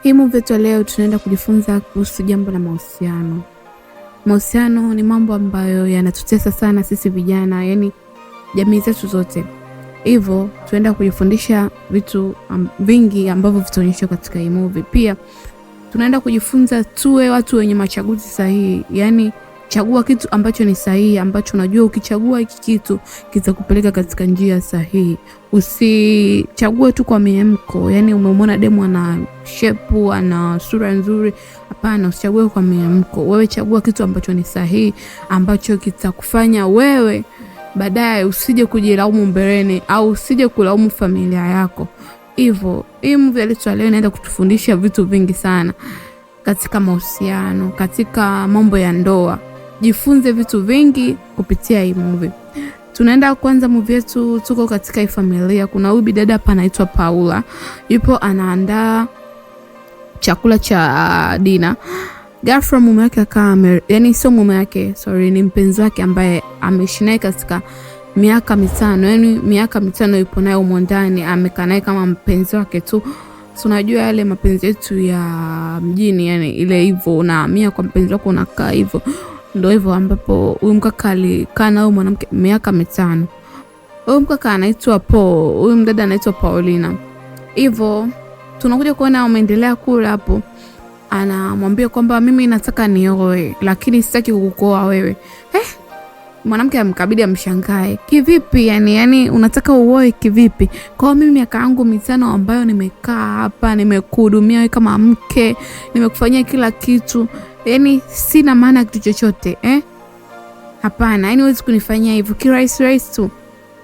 Hii movie yetu leo tunaenda kujifunza kuhusu jambo la mahusiano. Mahusiano ni mambo ambayo yanatutesa sana sisi vijana, yani jamii zetu zote. Hivyo tunaenda kujifundisha vitu vingi ambavyo vitaonyeshwa katika hii movie. Pia tunaenda kujifunza tuwe watu wenye machaguzi sahihi, yani chagua kitu ambacho ni sahihi, ambacho unajua ukichagua hiki kitu kitakupeleka katika njia sahihi. Usichague tu kwa miemko, yani umemwona demu ana shepu, ana sura nzuri. Hapana, usichague kwa miemko. Wewe chagua kitu ambacho ni sahihi, ambacho kitakufanya wewe baadaye usije kujilaumu mbeleni au usije kulaumu familia yako. Hivyo hii movie ya leo inaenda kutufundisha vitu vingi sana katika mahusiano, katika mambo ya ndoa. Jifunze vitu vingi kupitia hii movie. Tunaenda kwanza movie yetu, tuko katika hii familia. Kuna huyu bidada hapa anaitwa Paula, yupo anaandaa chakula cha dina. Ghafla mume wake akawa, yani sio mume wake, sorry, ni mpenzi wake ambaye ameishi naye katika miaka 5, yani miaka 5 yupo naye humo ndani, amekaa naye kama mpenzi wake tu. Unajua yale mapenzi yetu ya mjini, yani ile hivyo unahamia kwa mpenzi wako unakaa hivyo. Ndio hivyo ambapo huyu mkaka alikaa na huyu mwanamke miaka 5. Huyu mkaka anaitwa Paul, huyu mdada anaitwa Paulina. Hivyo tunakuja kuona wameendelea kula hapo. Anamwambia kwamba mimi nataka nioe lakini sitaki kukuoa wewe. Mwanamke amkabidi amshangae. Kivipi yani, yani unataka uoe kivipi? Kwa mimi miaka yangu 5 ambayo nimekaa hapa, nimekuhudumia wewe kama mke, nimekufanyia kila kitu. Yani sina maana kitu chochote, eh? Hapana, yani huwezi kunifanyia hivyo kirahisi rahisi tu.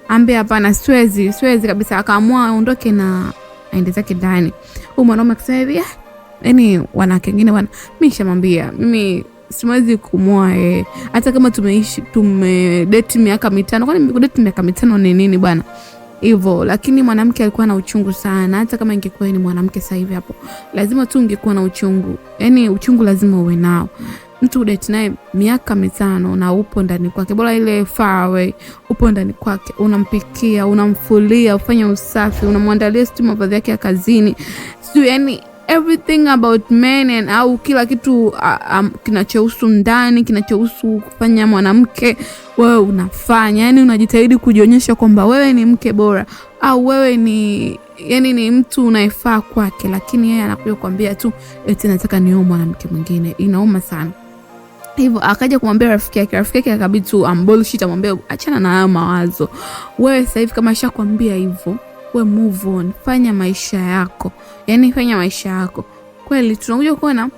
Ambe hapana, siwezi, siwezi kabisa. Akaamua aondoke na aende zake ndani. Huyu mwanaume akasema hivi, yani wanawake wengine bwana, mimi nishamwambia, mimi siwezi kumwoa yeye. Hata kama tumeishi tumedate miaka 5, kwani kudate miaka 5 ni nini bwana? Hivyo, lakini mwanamke alikuwa na uchungu sana. Hata kama ingekuwa ni mwanamke sasa hivi hapo, lazima tu ungekuwa na uchungu. Yani uchungu lazima uwe nao. Mtu udate naye miaka 5 na upo ndani kwake, bora ile far away, upo ndani kwake, unampikia, unamfulia, ufanye usafi, unamwandalia sijui mavazi yake ya kazini, sijui yani everything about men and au kila kitu kinachohusu ndani, kinachohusu kufanya mwanamke, wewe unafanya. Yani unajitahidi kujionyesha kwamba wewe ni mke bora au wewe ni yani ni mtu unayefaa kwake, lakini yeye anakuja kukwambia tu eti nataka nioe mwanamke mwingine. Inauma sana. Hivyo akaja kumwambia rafiki yake, rafiki yake akabidi tu ambullshit, amwambie achana na hayo mawazo. Wewe sasa hivi kama ashakwambia hivyo, we move on, fanya maisha yako. Yani fanya maisha yako. Kweli tunakuja kuona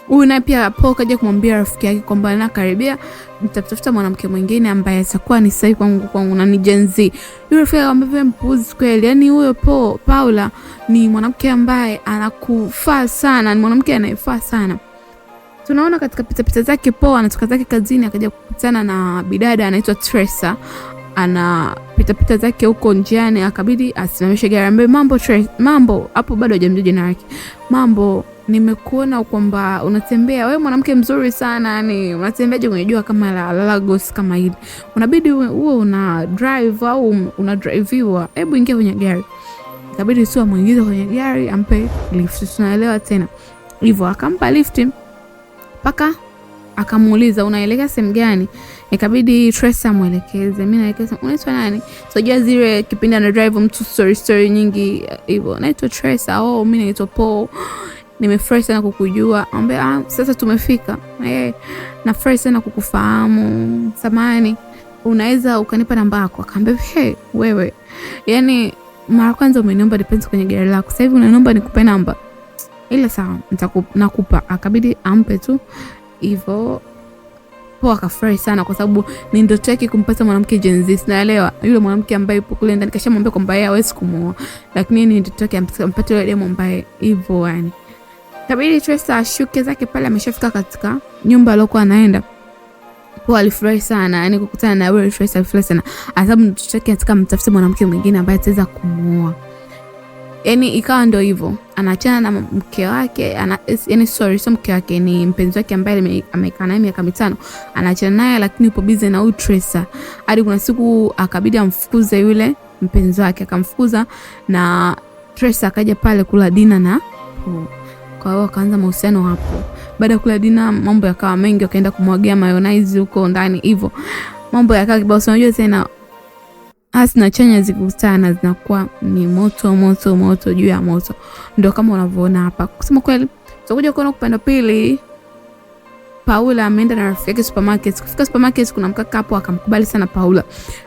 huyu naye pia Paul kaja kumwambia rafiki yake kwamba nakaribia nitatafuta mwanamke mwingine ambaye atakuwa ni sahihi kwangu na ni Gen Z. Yule rafiki akamwambia mpuzi kweli. Yani huyo Paul, Paula ni mwanamke ambaye anakufaa sana, ni mwanamke anayefaa sana. Tunaona katika pita pita zake Paul anatoka zake kazini akaja kukutana na bidada anaitwa Teresa. Ana pita pita zake huko njiani akabidi asimamishe gari, ambaye mambo Teresa, mambo hapo bado hajamjua jina lake. Mambo, nimekuona kwamba unatembea wewe mwanamke mzuri sana, yani unatembeaje kwenye jua kama la Lagos kama hili? Unabidi uwe una drive au una driviwa. Hebu ingia kwenye gari. Ikabidi tu amuingize kwenye gari ampe lift. Tunaelewa tena. Hivyo akampa lift mpaka akamuuliza unaelekea sehemu gani? Ikabidi Teresa muelekeze. Mimi naelekea, unaitwa nani? So jua zile kipindi ana drive mtu story nyingi hivyo. Naitwa Teresa. Oh, mimi naitwa Paul. Nimefurahi sana kukujua. Ambe sasa tumefika. Nafurahi sana kukufahamu. Samahani, unaweza ukanipa namba yako? Akaambia, hey, wewe. Yani mara kwanza umeniomba nipenzi kwenye gari lako. Sasa hivi unaniomba nikupe namba. Ila sawa, nakupa. Akabidi ampe tu. Hivyo Paul akafurahi sana kwa sababu ni ndoto yake kumpata mwanamke Gen Z. Sinaelewa yule mwanamke ambaye yupo kule ndani kashamwambia kwamba yeye hawezi kumuoa, lakini ni ndoto yake ampate yule demu ambaye hivyo yani. Kabidi Teresa ashuke zake pale, ameshafika katika nyumba aliyokuwa anaenda. Paul alifurahi sana, yani kukutana na yule Teresa alifurahi sana, sababu ndoto yake anataka mtafute mwanamke mwingine ambaye ataweza kumuoa. Yani ikawa ndio hivyo, anaachana na mke wake, yani sorry, sio mke wake, ni mpenzi wake ambaye amekaa naye miaka 5. Anaachana naye lakini yupo busy na huyu Teresa. Hadi kuna siku akabidi amfukuze yule mpenzi wake, akamfukuza na Teresa akaja pale kula dina na Paul. Kwa hiyo wakaanza mahusiano hapo. Baada ya kula dina mambo yakawa mengi, wakaenda kumwagia mayonnaise huko ndani hivyo. Mambo yakawa kibao, unajua tena hasi na chanya zikikutana zinakuwa ni moto moto moto juu ya moto. Ndio kama unavyoona hapa. Kusema kweli, tutakuja kuona upande pili Paula ameenda na rafiki yake supermarket. Kufika supermarket kuna mkaka hapo akamkubali sana Paula.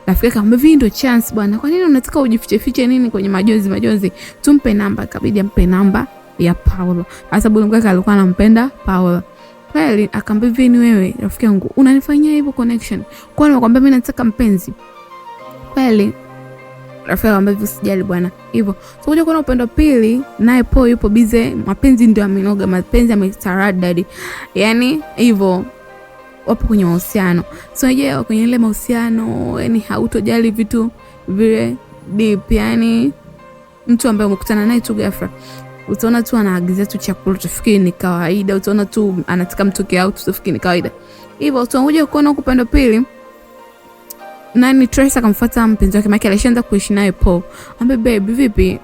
Rafiki yake akamwambia, "Hii ndio chance bwana. Kwa nini unataka ujifiche fiche nini kwenye majonzi majonzi? Tumpe namba." Ikabidi ampe namba ya Paula. Sasa bwana mkaka alikuwa anampenda Paula. Kweli akamwambia, "Hivi ni wewe rafiki yangu unanifanyia hivyo connection? Kwa nini nakwambia mimi nataka mpenzi?" Kweli rafiki akamwambia, "Usijali bwana." Hivyo. So kuja kuona upande wa pili naye Po yupo busy, mapenzi ndio amenoga, mapenzi ametaradadi. Yaani hivyo wapo kwenye mahusiano. So je, kwenye ile mahusiano yani hautojali vitu vile deep, yani mtu ambaye umekutana naye tu ghafla utaona tu anaagizia tu chakula utafikiri ni kawaida, utaona tu anataka mtoke out utafikiri ni kawaida. Hivyo tunakuja kuona huku upande wa pili nani Trace akamfuata mpenzi wake, maana alishaanza kuishi naye Paul. Ambe, "Babe, vipi?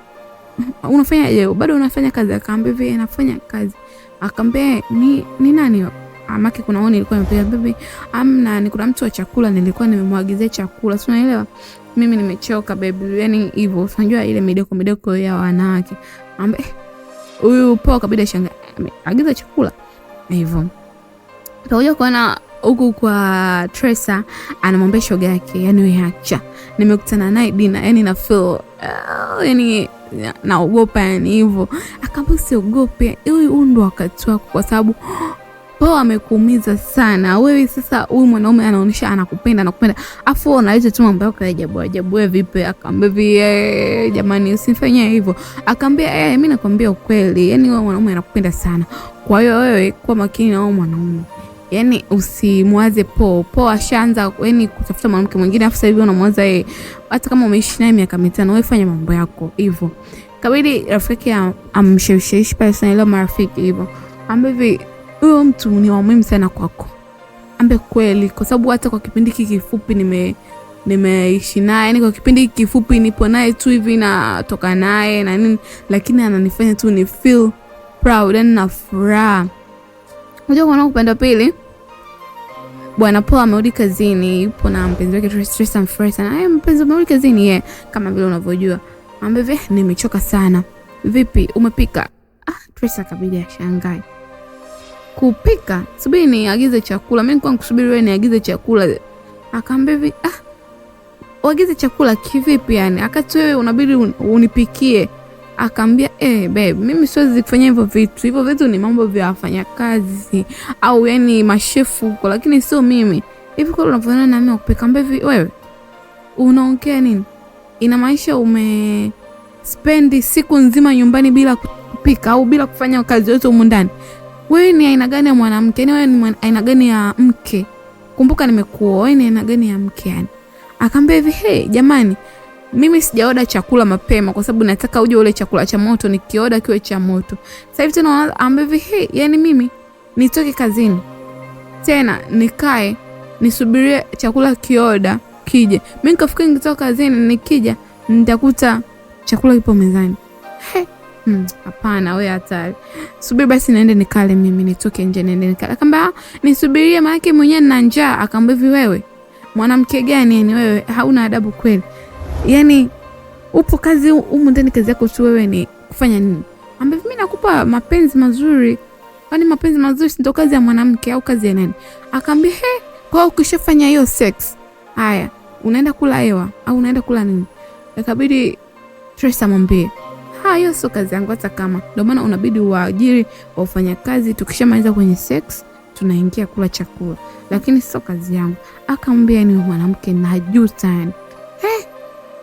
Unafanyaje? Bado unafanya kazi?" Akaambia, "Hivi nafanya kazi." Akaambia, Ni nani?" Amake kuna oni ilikuwa imepiga, "Baby, amna, ni kuna mtu wa chakula nilikuwa nimemwagizia chakula. Si unaelewa? Mimi nimechoka baby." Yani hivyo, unajua ile midoko midoko ya wanawake. Ambe huyu Paul kabidi ashangaa, agiza chakula. Hivyo. Tutakuja kuona huku kwa Tracer anamwambia shoga yake, yani wewe acha, nimekutana naye Dina, yani na feel yani naogopa yani hivyo. Akaambia, "Usiogope, huyu ndo wakati wako, kwa sababu Paul amekuumiza sana wewe. Sasa huyu mwanaume anaonyesha anakupenda, anakupenda, afu unaleta tu mambo yako ya ajabu ajabu, wewe vipi?" Akaambia hivi, "Jamani, usifanye hivyo." Akaambia, "Mimi nakwambia ukweli, yani wewe mwanaume anakupenda sana, kwa hiyo wewe kuwa makini na huyo mwanaume." Yaani usimwaze Po. Po ashaanza yani kutafuta mwanamke mwingine, afu sasa hivi unamwaza yeye. Hata kama umeishi naye miaka 5, wewe fanya mambo yako hivyo. Kabidi rafiki yake amshawishi pale sana, ile marafiki hivyo. Ambe hivi, huyo mtu ni wa muhimu sana kwako. Ambe kweli, kwa sababu hata kwa kipindi hiki kifupi nimeishi naye, yani kwa kipindi hiki kifupi nipo naye tu hivi natoka naye na nini, lakini ananifanya tu ni feel proud, yani na furaha. Unajua kwa upande wa pili Bwana Paul amerudi kazini, yupo na mpenzi wake Trace amfurahi sana. "Ay, mpenzi umerudi kazini?" "Yeah, kama vile unavyojua." Ambe, "Nimechoka sana. Vipi, umepika?" Ah, Trace akabidi ashangae. "Kupika? Subiri niagize chakula. Mimi nilikuwa nikusubiri wewe niagize chakula." Akaambia hivi, "Ah, uagize chakula kivipi yani? Akati wewe unabidi unipikie." Akaambia, "Babe, mimi siwezi kufanya hivyo vitu. Hivyo vitu ni mambo vya wafanyakazi au yani mashefu huko, lakini sio mimi. Hivi kweli unavyoona na mimi kupika?" Ambia hivi, "Wewe unaongea nini? Ina maisha ume spend siku nzima nyumbani bila kupika au bila kufanya kazi yote humu ndani? Wewe ni aina gani ya mwanamke? Yani wewe ni aina gani ya mke? Kumbuka nimekuoa, wewe ni aina gani ya mke yani?" Akaambia hivi, "Hey, jamani, mimi sijaoda chakula mapema kwa sababu nataka uje ule chakula cha moto, nikioda kiwe cha moto. Sasa hivi tena ambia hivi, hey, yani mimi nitoke kazini tena nikae nisubirie chakula kioda kije. Mimi nikafika nikitoka kazini nikija nitakuta chakula kipo mezani. He, hapana wewe hatari. Subiri basi niende nikale mimi, nitoke nje niende nikale." Akamwambia, "Nisubirie maana yake mwenyewe nina njaa." Akamwambia hivi, "Wewe mwanamke gani yani wewe hauna adabu kweli. Yaani upo kazi humu ndani, kazi yako tu wewe ni kufanya nini?" Ambaye, "Mimi nakupa mapenzi mazuri. Kwani mapenzi mazuri si ndio kazi ya mwanamke au kazi ya nani?" Akaambia, "He, kwa hiyo ukishafanya hiyo sex, haya, unaenda kula hewa au unaenda kula nini?" Ikabidi Trace amwambie, "Ha, hiyo sio kazi yangu hata kama. Ndio maana unabidi uwaajiri wafanyakazi, tukishamaliza kwenye sex tunaingia kula chakula, lakini sio kazi yangu." Akamwambia, "Ni mwanamke najuta yani. He,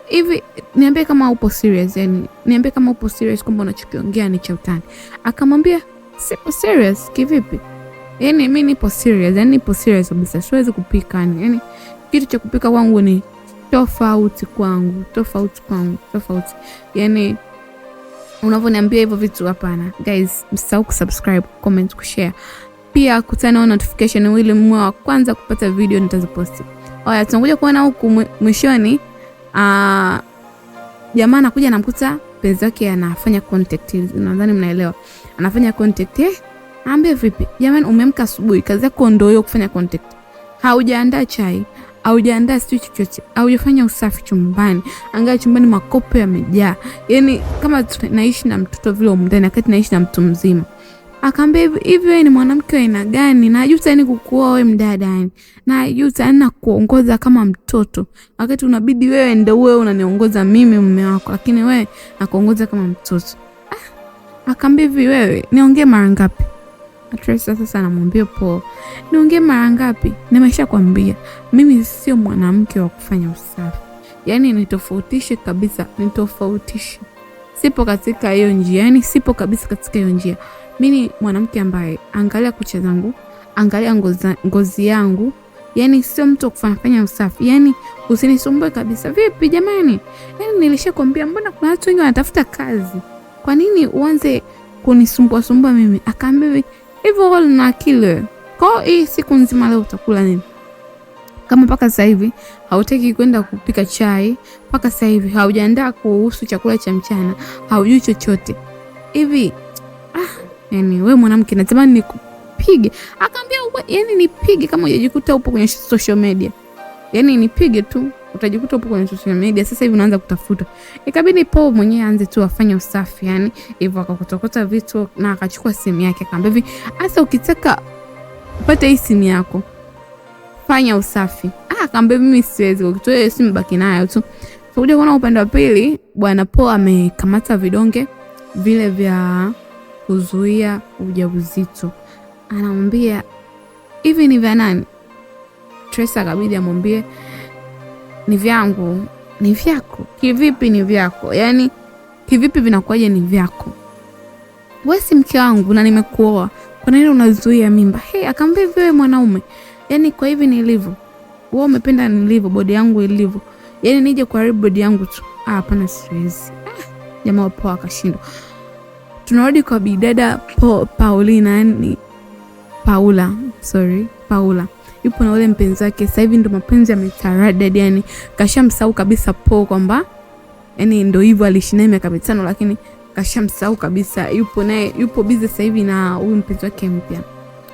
hivi niambie kama upo serious yani, niambie kama upo serious kwamba unachokiongea ni cha utani." Akamwambia, "Sipo serious kivipi? Yani mimi nipo serious, yani nipo serious kabisa, siwezi kupika yani. Yani kitu cha kupika kwangu ni tofauti kwangu, tofauti kwangu, tofauti. Yani unavyoniambia hivyo vitu hapana." Guys, msisahau kusubscribe, comment, kushare. Pia kutana on notification ili mwe wa kwanza kupata video nitazoposti. Haya, tunakuja kuona huku mwishoni jamaa anakuja anamkuta Mpenzi wake anafanya contact, nadhani mnaelewa. Anafanya contact Ambie vipi? Jamani, umeamka asubuhi, kazi yako ndio hiyo kufanya contact. Haujaandaa chai, haujaandaa sijui chochote, haujafanya usafi chumbani. Angalia chumbani makopo yamejaa. Yaani kama tunaishi na mtoto vile humu ndani, wakati naishi na mtu mzima. Akaambia hivi hivi, wewe ni mwanamke wa aina gani? Najuta yani kukuoa wewe mdada yani. Najuta yani nakuongoza kama mtoto. Wakati unabidi wewe ndio wewe unaniongoza mimi mume wako, lakini wewe nakuongoza kama mtoto. Akaambia hivi, wewe niongee mara ngapi? Tracy sasa anamwambia Paul, niongee mara ngapi? Nimeshakwambia mimi sio mwanamke wa kufanya usafi. Yaani nitofautishe kabisa, nitofautishe. Sipo katika hiyo njia, yani sipo kabisa katika hiyo njia. Mimi ni mwanamke ambaye angalia kucha zangu, angalia ngozi yangu, yani sio mtu wa kufanya usafi. Yani usinisumbue kabisa. Vipi jamani? Yani nilishakwambia, mbona kuna watu wengi wanatafuta kazi? Kwa nini uanze kunisumbua sumbua mimi? Akaambia hivyo wewe una akili. Kwa hii siku nzima leo utakula nini? Kama mpaka sasa hivi hautaki kwenda kupika chai, mpaka sasa hivi haujaandaa kuhusu chakula cha mchana, haujui chochote. Hivi yani wewe mwanamke natamani nikupige. Akaambia yani nipige kama hujajikuta upo kwenye social media. Yani nipige tu utajikuta upo kwenye social media. Sasa hivi unaanza kutafuta. Ikabidi Paul mwenyewe aanze tu afanye usafi yani hivyo, akakotokota vitu na akachukua simu yake akamwambia hivi, asa ukitaka upate hii simu yako fanya usafi. Akamwambia mimi siwezi, ukitoa hiyo simu baki nayo tu. Tukuja kuona upande wa pili, bwana Paul amekamata vidonge vile vya kuzuia ujauzito. Anamwambia hivi ni vya nani? Tracy akabidi amwambie ni vyangu. Ni vyako? Kivipi ni vyako? Yaani kivipi vinakuwaje ni vyako? Wewe si mke wangu na nimekuoa. Kwa nini unazuia mimba? Hey, akamwambia wewe mwanaume. Yaani kwa hivi nilivyo. Wewe umependa nilivyo, body yangu ilivyo. Yaani nije kuharibu body yangu tu. Hapana siwezi. Jamaa poa akashindwa. Tunarudi kwa bidada Paulina, yani Paula, sorry, Paula. Yupo na ule mpenzi wake. Sasa hivi ndo mapenzi yametaradad, yani kashamsahau kabisa Paul kwamba yani ndo hivyo aliishi naye miaka 5, lakini kashamsahau kabisa. Yupo naye, yupo busy sasa hivi na huyu mpenzi wake mpya.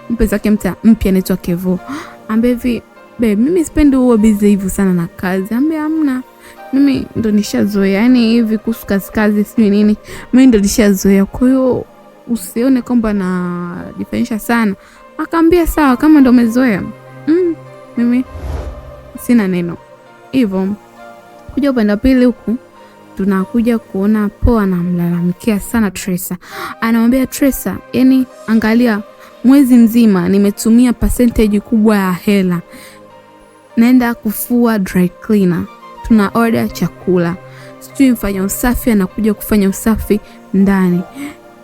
Mpenzi wake mpya anaitwa Kevo. Ambaye hivi, babe, mimi sipendi uwe busy hivyo sana na kazi. Ambaye hamna, mimi ndo nishazoea. Yani hivi kuhusu kazi sijui nini, mimi ndo nishazoea. Kwa hiyo usione kwamba najifanyisha sana. Akaambia sawa, kama ndo umezoea. Mimi sina neno. Hivyo kuja upande wa pili huku tunakuja kuona Paul anamlalamikia sana Tracy. Anamwambia Tracy, yani angalia mwezi mzima nimetumia percentage kubwa ya hela. Naenda kufua dry cleaner. Tuna order chakula. Sijui mfanya usafi anakuja kufanya usafi ndani.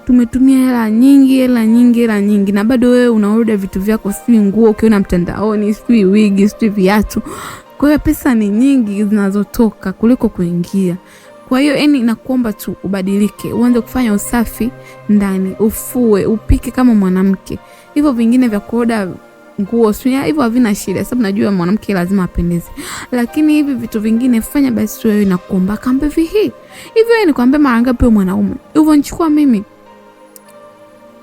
Tumetumia hela nyingi, hela nyingi, hela nyingi, na bado wewe una order vitu vyako, sijui nguo ukiona mtandaoni, sijui wigi, sijui viatu. Kwa hiyo pesa ni nyingi zinazotoka kuliko kuingia. Kwa hiyo yani nakuomba tu ubadilike, uanze kufanya usafi ndani, ufue, upike kama mwanamke. Hivyo vingine vya kuoda nguo sio hivyo havina shida, sababu najua mwanamke lazima apendeze. Lakini hivi vitu vingine fanya basi wewe, nakuomba. Kambe hivi hivi wewe nikwambie mara ngapi wewe mwanaume? Hivyo nichukua mimi.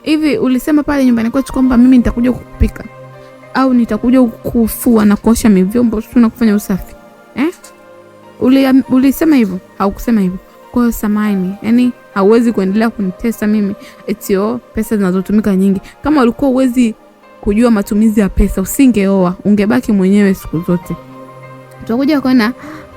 Hivi ulisema pale nyumbani kwetu kwamba mimi nitakuja kukupika au nitakuja kufua na kuosha vyombo sio na kufanya usafi. Ulisema hivyo? Haukusema hivyo. Kwa hiyo samahani, yani hauwezi kuendelea kunitesa mimi eti pesa zinazotumika nyingi. Kama ulikuwa huwezi kujua matumizi ya pesa usingeoa, ungebaki mwenyewe siku zote. Tutakuja kuona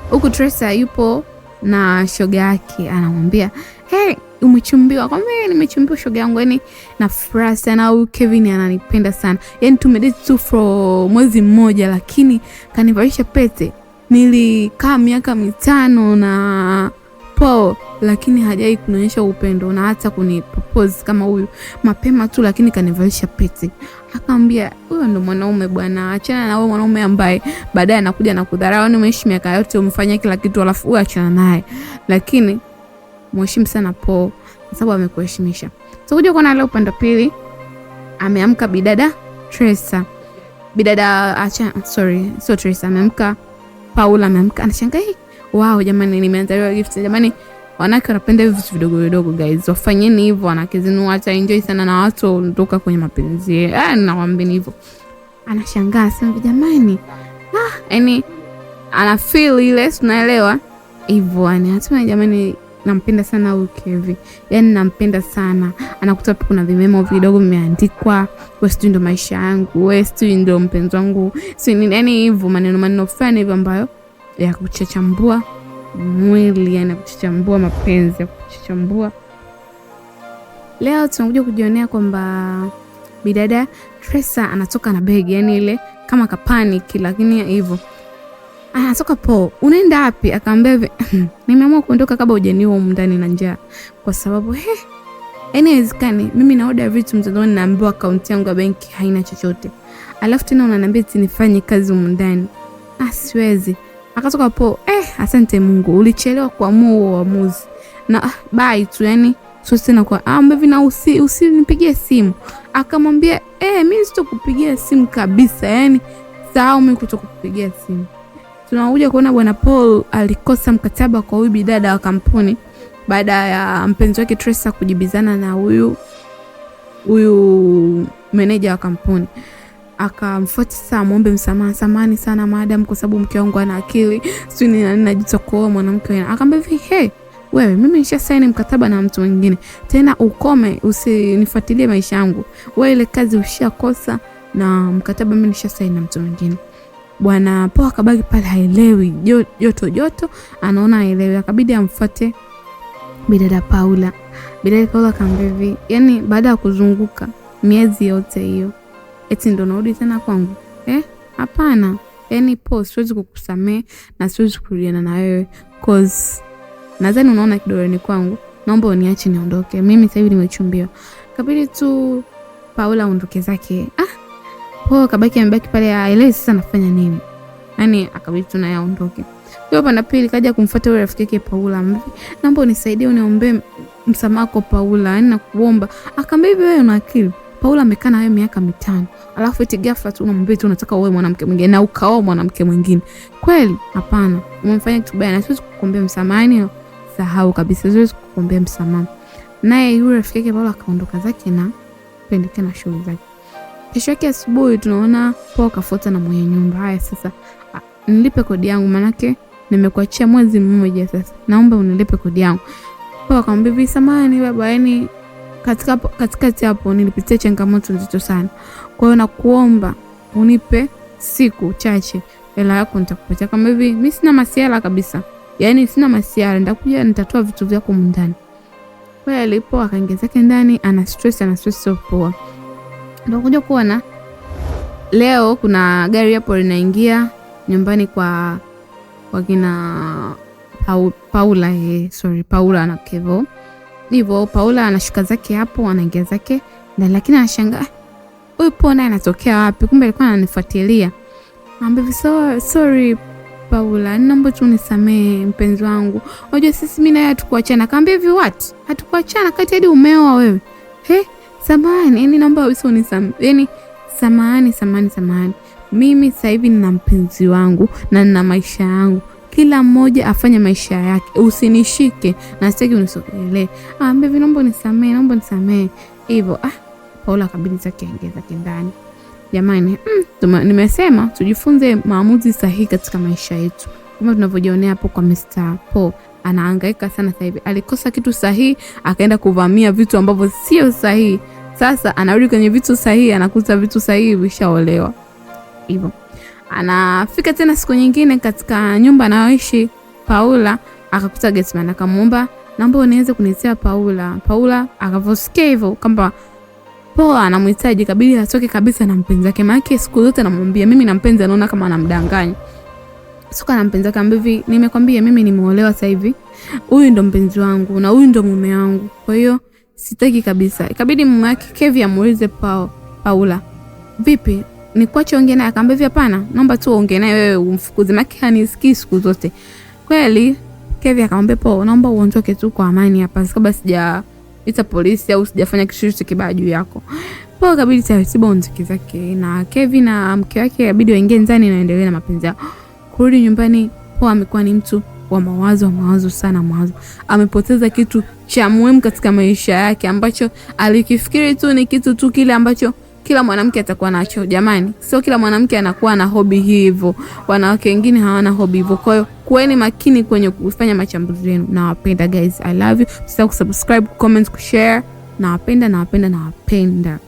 huku Tracy yupo na shoga yake, anamwambia hey, umechumbiwa? Kwa mimi nimechumbiwa shoga yangu, yani na furaha sana, huyu Kevin ananipenda sana. Yani tumedate tu for mwezi mmoja, lakini kanivalisha pete. Nilikaa miaka 5 na Paul, lakini hajai kunionyesha upendo na hata kunipropose kama huyu mapema tu, lakini kanivalisha pete. Akamwambia huyo ndo mwanaume bwana, achana na huyo mwanaume ambaye baadaye anakuja na kudharau. Yani umeishi miaka yote umefanya kila kitu, alafu huyo achana naye. Lakini mheshimu sana Paul kwa sababu amekuheshimisha. So kuja kuona leo upande pili ameamka bidada Tracy. Bidada acha, sorry, so Tracy ameamka, Paula ameamka, anashangaa, wow jamani nimeandaliwa gift jamani. Wanawake wanapenda hivi vitu vidogo vidogo guys, wafanyeni hivyo wanawake zenu, wata enjoy sana na watu ondoka kwenye mapenzi. Nawaambieni hivyo. Anashangaa sema jamani, yani ana feel ile, tunaelewa hivyo yani. Anasema jamani, nampenda sana huyu Kevi, yani nampenda sana. Anakuta hapo kuna vimemo vidogo vimeandikwa, wewe sijui ndo maisha yangu, wewe sijui ndo mpenzi wangu, sijui nini, yani hivyo maneno maneno fulani hivyo ambayo ya kuchachambua mwili, yani kuchachambua mapenzi, ya kuchachambua. Leo tunakuja kujionea kwamba bidada Tresa anatoka na begi, yani ile kama kapanic, lakini hivyo anatoka po, unaenda wapi? Akaambia hivi nimeamua kuondoka kabla hujaniua humu ndani na njaa, kwa sababu yaani haiwezekani mimi na order vitu mtandaoni, naambiwa akaunti yangu ya benki haina chochote, alafu tena unaniambia eti nifanye kazi humu ndani, siwezi. Akatoka po, asante Mungu ulichelewa kuamua huo uamuzi na bye tu, yani sio tena kwa mimi na usinipigie simu. Akamwambia mimi sitokupigia simu kabisa, yani sahau mimi kutokupigia simu. Tunakuja kuona bwana Paul alikosa mkataba kwa huyu bidada wa kampuni baada ya mpenzi wake Tresa kujibizana na huyu meneja wa kampuni. Akamfuata sasa muombe msamaha, samahani sana madam, kwa sababu mke wangu ana akili, sijui ni nani, najuta kuoa mwanamke wewe. Akamwambia hivi, hey wewe, mimi nisha saini mkataba na mtu mwingine, tena ukome, usinifuatilie maisha yangu wewe, ile kazi ushakosa na mkataba mimi nisha saini na mtu mwingine. Bwana Paul akabaki pale haelewi, joto joto anaona haelewi, akabidi amfuate bidada Paula. Bidada Paula akamwambia hivi, yani baada ya kuzunguka miezi yote hiyo eti ndo narudi tena kwangu? Hapana. Yani Paul, siwezi kukusamehe na siwezi kurudiana na wewe, cause nadhani unaona kidoleni kwangu, naomba uniache niondoke, mimi sasa hivi nimechumbiwa. Kabidi tu Paula aondoke zake. Paul kabaki amebaki pale haelewi sasa anafanya nini. Yani akabidi tu naye aondoke. Kwa upande pili kaja kumfuata yule rafiki yake Paula, naomba unisaidie uniombee msamaha kwa Paula, yani nakuomba. Akamwambia hivi, wewe una akili? Paula amekaa na wewe miaka 5, alafu eti ghafla tu unamwambia tu unataka uoe mwanamke mwingine na ukaoa mwanamke mwingine. Kweli? Hapana. Umemfanya kitu baya na siwezi kukuombea msamaha, sahau kabisa, siwezi kukuombea msamaha. Naye yule rafiki yake Paula akaondoka zake na kuendelea na shughuli zake. Kesho yake asubuhi tunaona Paul kafuata na mwenye nyumba. Haya sasa, nilipe kodi yangu manake nimekuachia mwezi mmoja sasa. Naomba unilipe kodi yangu. Paul akamwambia hivi, samahani baba, yani katikati hapo nilipitia changamoto nzito sana. Kwa hiyo nakuomba unipe siku chache, hela yako nitakupatia. Kama hivi mimi sina masiala kabisa. Yaani sina masiala, nitakuja nitatoa vitu vyako ndani. Kweli Paul akaingia zake ndani, ana stress sio poa. Ndio kuja kuona leo kuna gari hapo linaingia nyumbani kwa kina Paula, Paula na Kevo. Hivyo Paula anashuka zake hapo, anaingia zake na, lakini anashangaa huyu Paul naye anatokea wapi? Kumbe alikuwa ananifuatilia. Anambia sorry Paula, naomba tu unisamee mpenzi wangu. Unajua sisi mimi na yeye hatukuachana. Akamwambia hivi, what? Hatukuachana kati hadi umeoa wewe. Samahani, yani naomba unisamee. Yani samahani. Mimi sasa hivi nina mpenzi wangu na nina maisha yangu. Kila mmoja afanye maisha yake. Usinishike na sitaki unisogelee. Ambia hivi, naomba unisamee, naomba unisamee. Hivyo Paula akabidi zake ongeza ndani. Jamani, nimesema tujifunze maamuzi sahihi katika maisha yetu. Kama tunavyojionea hapo kwa Mr. Paul, anahangaika sana sasa hivi. Alikosa kitu sahihi, akaenda kuvamia vitu ambavyo sio sahihi. Sasa anarudi kwenye vitu sahihi, anakuta vitu sahihi vishaolewa. Hivyo anafika tena siku nyingine katika nyumba anayoishi Paula, akakuta gateman, akamuomba naomba uniweze kunitia Paula. Paula akavyosikia hivyo kwamba Paul anamhitaji, kabidi atoke kabisa na mpenzi wake. Maana siku zote anamwambia mimi na mpenzi, anaona kama anamdanganya. Suka na mpenzi wake ambaye hivi, nimekwambia mimi nimeolewa sasa hivi. Huyu ndo mpenzi wangu na huyu ndo mume wangu. Kwa hiyo sitaki kabisa. Ikabidi mume wake Kevi amuulize Paula, vipi? Nikuache ongea naye? Akamwambia hivi, hapana, naomba tu ongea naye wewe umfukuze, maana hanisikii siku zote. Kweli Kevi akamwambia Paul, naomba uondoke tu kwa amani hapa, kabla sijaita polisi au sijafanya kitu chochote kibaya juu yako. Paul akabidi taratibu aondoke zake, na Kevi na mke wake ikabidi waingie ndani na endelee na mapenzi yao. Kurudi nyumbani, Paul amekuwa ni mtu wa mawazo, wa mawazo sana, mawazo. Amepoteza kitu cha muhimu katika maisha yake ambacho alikifikiri tu ni kitu tu kile ambacho kila mwanamke atakuwa nacho. Jamani, sio kila mwanamke anakuwa na hobi hivyo, wanawake wengine hawana hobi hivyo. Kwa hiyo kuweni makini kwenye kufanya machambuzi yenu. Nawapenda guys, I love you. Msisahau kusubscribe, comment, kushare. Nawapenda, nawapenda, nawapenda.